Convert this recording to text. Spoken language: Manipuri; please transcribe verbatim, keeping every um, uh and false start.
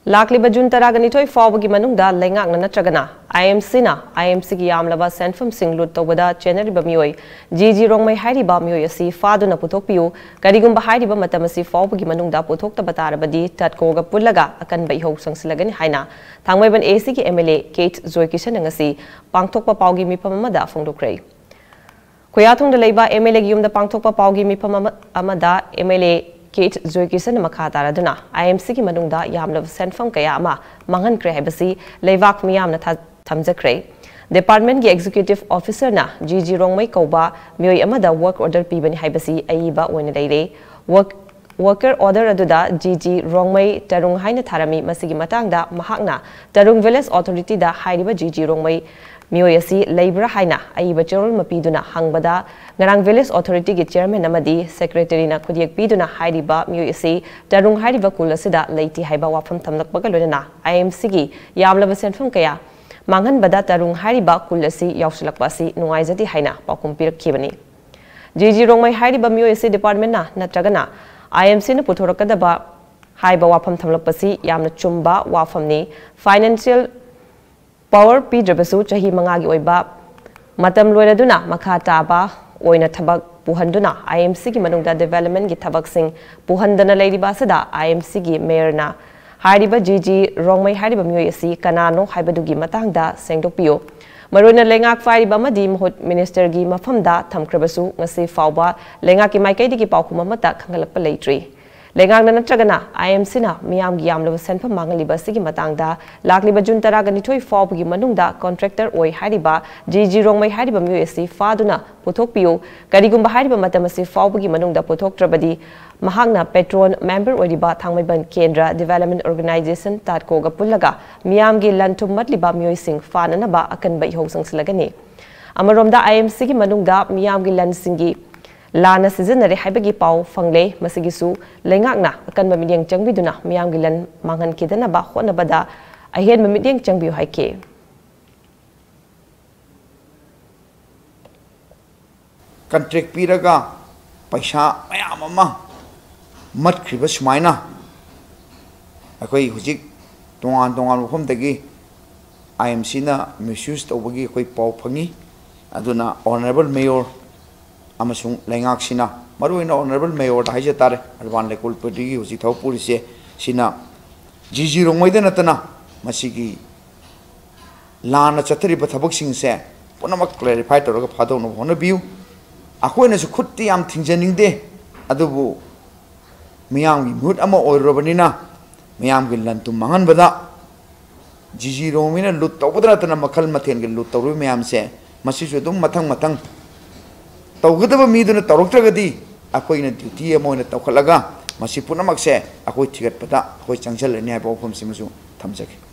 ꯂꯥꯛꯂꯤꯕ ꯖꯨꯟ ꯇꯔꯥꯒ ꯅꯤꯊꯣꯏ ꯐꯥꯎꯕꯒꯤ ꯃꯅꯨꯡꯗ ꯂꯩꯉꯥꯛꯅ ꯅꯠꯇ꯭ꯔꯒꯅ IMCꯅ IMCꯒꯤ ꯌꯥꯝꯂꯕ ꯁꯦꯟꯐꯝꯁꯤꯡ ꯂꯨꯠ ꯇꯧꯕꯗ ꯆꯦꯟꯅꯔꯤꯕ ꯃꯤꯑꯣꯏ ꯖꯤ ꯖꯤ ꯔꯣꯡꯃꯩ ꯍꯥꯏꯔꯤꯕ ꯃꯤꯑꯣꯏ ꯑꯁꯤ ꯐꯥꯗꯨꯅ ꯄꯨꯊꯣꯛꯄꯤꯌꯨ꯫ ꯀꯔꯤꯒꯨꯝꯕ ꯍꯥꯏꯔꯤꯕ ꯃꯇꯝ ꯑꯁꯤ ꯐꯥꯎꯕꯒꯤ ꯃꯅꯨꯡꯗ ꯄꯨꯊꯣꯛꯇꯕ ꯇꯥꯔꯕꯗꯤ ꯇꯠꯀꯣꯒ ꯄꯨꯜꯂꯒ ꯑꯀꯟꯕ ꯏꯍꯧ ꯆꯪꯁꯤꯜꯂꯒꯅꯤ ꯍꯥꯏꯅ ꯊꯥꯡꯃꯩꯕꯟ ACꯒꯤ MLA ꯀꯦꯠ ꯖꯣꯏꯀꯤꯁꯟꯅ ꯉꯁꯤ ꯄꯥꯡꯊꯣꯛꯄ ꯄꯥꯎꯒꯤ ꯃꯤꯐꯝ ꯑꯃꯗ ꯐꯣꯡꯗꯣꯛꯈ꯭ꯔꯦ꯫ ꯈꯨꯌꯥꯊꯣꯡꯗ ꯂꯩꯕ MLAꯒꯤ ꯌꯨꯝꯗ ꯄꯥꯡꯊꯣꯛꯄ ꯄꯥꯎꯒꯤ ꯃꯤꯐꯝ ꯑꯃ-, ꯑꯃꯗ MLA ꯀꯦꯠ ꯖꯣꯏꯀꯤꯁꯟꯅ ꯃꯈꯥ ꯇꯥꯔꯗꯨꯅ IMCꯒꯤ ꯃꯅꯨꯡꯗ ꯌꯥꯝꯂꯕ ꯁꯦꯟꯐꯝ ꯀꯌꯥ ꯑꯃ ꯃꯥꯡꯍꯟꯈ꯭ꯔꯦ ꯍꯥꯏꯕꯁꯤ ꯂꯩꯕꯥꯛ ꯃꯤꯌꯥꯝꯅ ꯊꯥ-, ꯊꯝꯖꯈ꯭ꯔꯦ꯫ Departmentꯀꯤ Executive Officerꯅ ꯖꯤ ꯖꯤ ꯔꯣꯡꯃꯩ ꯀꯧꯕ ꯃꯤꯑꯣꯏ ꯑꯃꯗ work order ꯄꯤꯕꯅꯤ ꯍꯥꯏꯕꯁꯤ ꯑꯏꯕ ꯑꯣꯏꯅ ꯂꯩꯔꯦ꯫ Work-, worker order ꯑꯗꯨꯗ ꯖꯤ ꯖꯤ ꯔꯣꯡꯃꯩ ꯇꯔꯨꯡ ꯍꯥꯏꯅ ꯊꯥꯔꯝꯃꯤ꯫ ꯃꯁꯤꯒꯤ ꯃꯇꯥꯡꯗ ꯃꯍꯥꯛꯅ ꯇꯔꯨꯡ Village Authorityꯗ ꯍꯥꯏꯔꯤꯕ ꯖꯤ ꯖꯤ ꯔꯣꯡꯃꯩ ꯃꯤꯑꯣꯏ ꯑꯁꯤ ꯂꯩꯕ꯭ꯔꯥ ꯍꯥꯏꯅ ꯑꯏꯕ ꯆꯦꯔꯣꯜ ꯑꯃ ꯄꯤꯗꯨꯅ ꯍꯪꯕꯗ, ꯉꯔꯥꯡ Village Authorityꯒꯤ Chairman ꯑꯃꯗꯤ Secretaryꯅ ꯈꯨꯗꯤꯌꯦꯛ ꯄꯤꯗꯨꯅ ꯍꯥꯏꯔꯤꯕ ꯃꯤꯑꯣꯏ ꯑꯁꯤ ꯇꯔꯨꯡ ꯍꯥꯏꯔꯤꯕ ꯈꯨꯜ ꯑꯁꯤꯗ ꯂꯩꯇꯦ ꯍꯥꯏꯕ ꯋꯥꯐꯝ ꯊꯝꯂꯛꯄꯒ ꯂꯣꯏꯅꯅ IMCꯒꯤ ꯌꯥꯝꯂꯕ ꯁꯦꯟꯐꯝ ꯀꯌꯥ ꯃꯥꯡꯍꯟꯕꯗ ꯇꯔꯨꯡ ꯍꯥꯏꯔꯤꯕ ꯈꯨꯜ ꯑꯁꯤ ꯌꯥꯎꯁꯤꯜꯂꯛꯄ ꯑꯁꯤ ꯅꯨꯡꯉꯥꯏꯖꯗꯦ ꯍꯥꯏꯅ ꯄꯥꯎꯈꯨꯝ ꯄꯤꯔꯛꯈꯤꯕꯅꯤ꯫ ꯖꯤ ꯖꯤ ꯔꯣꯡꯃꯩ ꯍꯥꯏꯔꯤꯕ ꯃꯤꯑꯣꯏ ꯑꯁꯤ Departmentꯅ ꯅꯠꯇ꯭ꯔꯒꯅ IMCꯅ ꯄꯨꯊꯣꯔꯛꯀꯗꯕ ꯍꯥꯏꯕ ꯋꯥꯐꯝ ꯊꯝꯂꯛꯄꯁꯤ ꯌꯥꯝꯅ ꯆꯨꯝꯕ ꯋꯥꯐꯝꯅꯤ꯫ Financial power ꯄꯤꯗ꯭ꯔꯕꯁꯨ ꯆꯍꯤ ꯃꯉꯥꯒꯤ ꯑꯣꯏꯕ ꯃꯇꯝ ꯂꯣꯏꯔꯗꯨꯅ ꯃꯈꯥ ꯇꯥꯕ ꯑꯣꯏꯅ ꯊꯕꯛ ꯄꯨꯍꯟꯗꯨꯅ IMCꯒꯤ ꯃꯅꯨꯡꯗ developmentꯀꯤ ꯊꯕꯛꯁꯤꯡ ꯄꯨꯍꯟꯗꯅ ꯂꯩꯔꯤꯕ ꯑꯁꯤꯗ IMCꯒꯤ Mayorꯅ ꯍꯥꯏꯔꯤꯕ ꯖꯤ ꯖꯤ ꯔꯣꯡꯃꯩ ꯍꯥꯏꯔꯤꯕ ꯃꯤꯑꯣꯏ ꯑꯁꯤ ꯀꯅꯥꯅꯣ ꯍꯥꯏꯕꯗꯨꯒꯤ ꯃꯇꯥꯡꯗ ꯁꯦꯡꯗꯣꯛꯄꯤꯌꯨ꯫ ꯃꯔꯨꯑꯣꯏꯅ ꯂꯩꯉꯥꯛ ꯄꯥꯏꯔꯤꯕ ꯑꯃꯗꯤ ꯃꯍꯨꯠ Ministerꯒꯤ ꯃꯐꯝꯗ ꯊꯝꯈ꯭ꯔꯕꯁꯨ ꯉꯁꯤ ꯐꯥꯎꯕ ꯂꯩꯉꯥꯛꯀꯤ ꯃꯥꯏꯀꯩꯗꯒꯤ ꯄꯥꯎꯈꯨꯝ ꯑꯃꯠꯇ ꯈꯪꯍꯜꯂꯛꯄ ꯂꯩꯇ꯭ꯔꯤ꯫ ꯂꯩꯉꯥꯛꯅ ꯅꯠꯇ꯭ꯔꯒꯅ IMCꯅ ꯃꯤꯌꯥꯝꯒꯤ ꯌꯥꯝꯂꯕ ꯁꯦꯟꯐꯝ ꯃꯥꯡꯍꯜꯂꯤꯕ ꯑꯁꯤꯒꯤ ꯃꯇꯥꯡꯗ ꯂꯥꯛꯂꯤꯕ ꯖꯨꯟ ꯇꯔꯥꯒ ꯅꯤꯊꯣꯏ ꯐꯥꯎꯕꯒꯤ ꯃꯅꯨꯡꯗ contractor ꯑꯣꯏ ꯍꯥꯏꯔꯤꯕ ꯖꯤ ꯖꯤ ꯔꯣꯡꯃꯩ ꯍꯥꯏꯔꯤꯕ ꯃꯤꯑꯣꯏ ꯑꯁꯤ ꯐꯥꯗꯨꯅ ꯄꯨꯊꯣꯛꯄꯤꯌꯨ꯫ ꯀꯔꯤꯒꯨꯝꯕ ꯍꯥꯏꯔꯤꯕ ꯃꯇꯝ ꯑꯁꯤ ꯐꯥꯎꯕꯒꯤ ꯃꯅꯨꯡꯗ ꯄꯨꯊꯣꯛꯇ꯭ꯔꯕꯗꯤ ꯃꯍꯥꯛꯅ patron member ꯑꯣꯏꯔꯤꯕ ꯊꯥꯡꯃꯩꯕꯟ ꯀꯦꯟꯗ꯭ꯔ Development Organisation ꯇꯥꯠꯀꯣꯒ ꯄꯨꯜꯂꯒ ꯃꯤꯌꯥꯝꯒꯤ ꯂꯟ ꯊꯨꯝ ꯃꯠꯂꯤꯕ ꯃꯤꯑꯣꯏꯁꯤꯡ ꯐꯥꯅꯅꯕ ꯑꯀꯟꯕ ꯏꯍꯧ ꯆꯪꯁꯤꯜꯂꯒꯅꯤ꯫ ꯑꯃꯔꯣꯝꯗ IMCꯒꯤ ꯃꯅꯨꯡꯗ ꯃꯤꯌꯥꯝꯒꯤ ꯂꯟꯁꯤꯡꯒꯤ ꯂꯥꯟꯅ ꯁꯤꯖꯤꯟꯅꯔꯦ ꯍꯥꯏꯕꯒꯤ ꯄꯥꯎ ꯐꯪꯂꯦ꯫ ꯃꯁꯤꯒꯤꯁꯨ ꯂꯩꯉꯥꯛꯅ ꯑꯀꯟꯕ ꯃꯤꯠꯌꯦꯡ ꯆꯪꯕꯤꯗꯨꯅ ꯃꯤꯌꯥꯝꯒꯤ ꯂꯟ ꯃꯥꯡꯍꯟꯈꯤꯗꯅꯕ ꯍꯣꯠꯅꯕꯗ ꯑꯍꯦꯟꯕ ꯃꯤꯠꯌꯦꯡ ꯆꯪꯕꯤꯌꯨ ꯍꯥꯏꯈꯤ꯫ Contract ꯄꯤꯔꯒ ꯄꯩꯁꯥ ꯃꯌꯥꯝ ꯑꯃ ꯃꯠꯈ꯭ꯔꯤꯕ ꯁꯨꯃꯥꯏꯅ ꯑꯩꯈꯣꯏ ꯍꯧꯖꯤꯛ ꯇꯣꯉꯥꯟ ꯇꯣꯉꯥꯟꯕ ꯃꯐꯝꯗꯒꯤ ꯑꯥꯏ ꯑꯦꯝ ꯁꯤꯅ ꯃꯤꯁꯌꯨꯁ ꯇꯧꯕꯒꯤ ꯑꯩꯈꯣꯏ ꯄꯥꯎ ꯐꯪꯉꯤ꯫ ꯑꯗꯨꯅ ꯑꯣꯅꯔꯦꯕꯜ ꯃꯦꯌꯣꯔ ꯑꯃꯁꯨꯡ ꯂꯩꯉꯥꯛꯁꯤꯅ, ꯃꯔꯨꯑꯣꯏꯅ ꯑꯣꯅꯔꯦꯕꯜ ꯃꯦꯌꯣꯔꯗ ꯍꯥꯏꯖ ꯇꯥꯔꯦ, ꯑꯔꯕꯥꯟ ꯂꯩꯀꯣꯜ ꯄꯔꯇꯤꯒꯤ ꯍꯧꯖꯤꯛ ꯊꯕꯛ ꯄꯨꯔꯤꯁꯦ, ꯁꯤꯅ ꯖꯤ ꯖꯤ ꯔꯣꯡꯃꯩꯗ ꯅꯠꯇꯅ ꯃꯁꯤꯒꯤ ꯂꯥꯟꯅ ꯆꯠꯊꯔꯤꯕ ꯊꯕꯛꯁꯤꯡꯁꯦ ꯄꯨꯝꯅꯃꯛ ꯀ꯭ꯂꯦꯔꯤꯐꯥꯏ ꯇꯧꯔꯒ ꯐꯥꯗꯣꯛꯅꯕ ꯍꯣꯠꯅꯕꯤꯌꯨ꯫ ꯑꯩꯈꯣꯏꯅꯁꯨ ꯈꯨꯠꯇꯤ ꯌꯥꯝ ꯊꯤꯡꯖꯅꯤꯡꯗꯦ, ꯑꯗꯨꯕꯨ ꯃꯤꯌꯥꯝꯒꯤ ꯃꯤꯍꯨꯠ ꯑꯃ ꯑꯣꯏꯔꯨꯔꯕꯅꯤꯅ ꯃꯤꯌꯥꯝꯒꯤ ꯂꯟ ꯊꯨꯝ ꯃꯥꯡꯍꯟꯕꯗ ꯖꯤ ꯖꯤ ꯔꯣꯡꯃꯩꯅ ꯂꯨꯠ ꯇꯧꯕꯗ ꯅꯠꯇꯅ ꯃꯈꯜ ꯃꯊꯦꯜꯒꯤ ꯂꯨꯠ ꯇꯧꯔꯤꯕ ꯃꯌꯥꯝꯁꯦ, ꯃꯁꯤꯁꯨ ꯑꯗꯨꯝ ꯃꯊꯪ ꯃꯊꯪ ꯇꯧꯒꯗꯕ ꯃꯤꯗꯨꯅ ꯇꯧꯔꯛꯇ꯭ꯔꯒꯗꯤ ꯑꯩꯈꯣꯏꯅ ꯗ꯭ꯌꯨꯇꯤ ꯑꯃ ꯑꯣꯏꯅ ꯇꯧꯈꯠꯂꯒ ꯃꯁꯤ ꯄꯨꯝꯅꯃꯛꯁꯦ ꯑꯩꯈꯣꯏ ꯊꯤꯒꯠꯄꯗ ꯑꯩꯈꯣꯏ ꯆꯪꯁꯤꯜꯂꯅꯤ ꯍꯥꯏꯕ ꯋꯥꯐꯝꯁꯤꯃꯁꯨ ꯊꯝꯖꯒꯦ꯫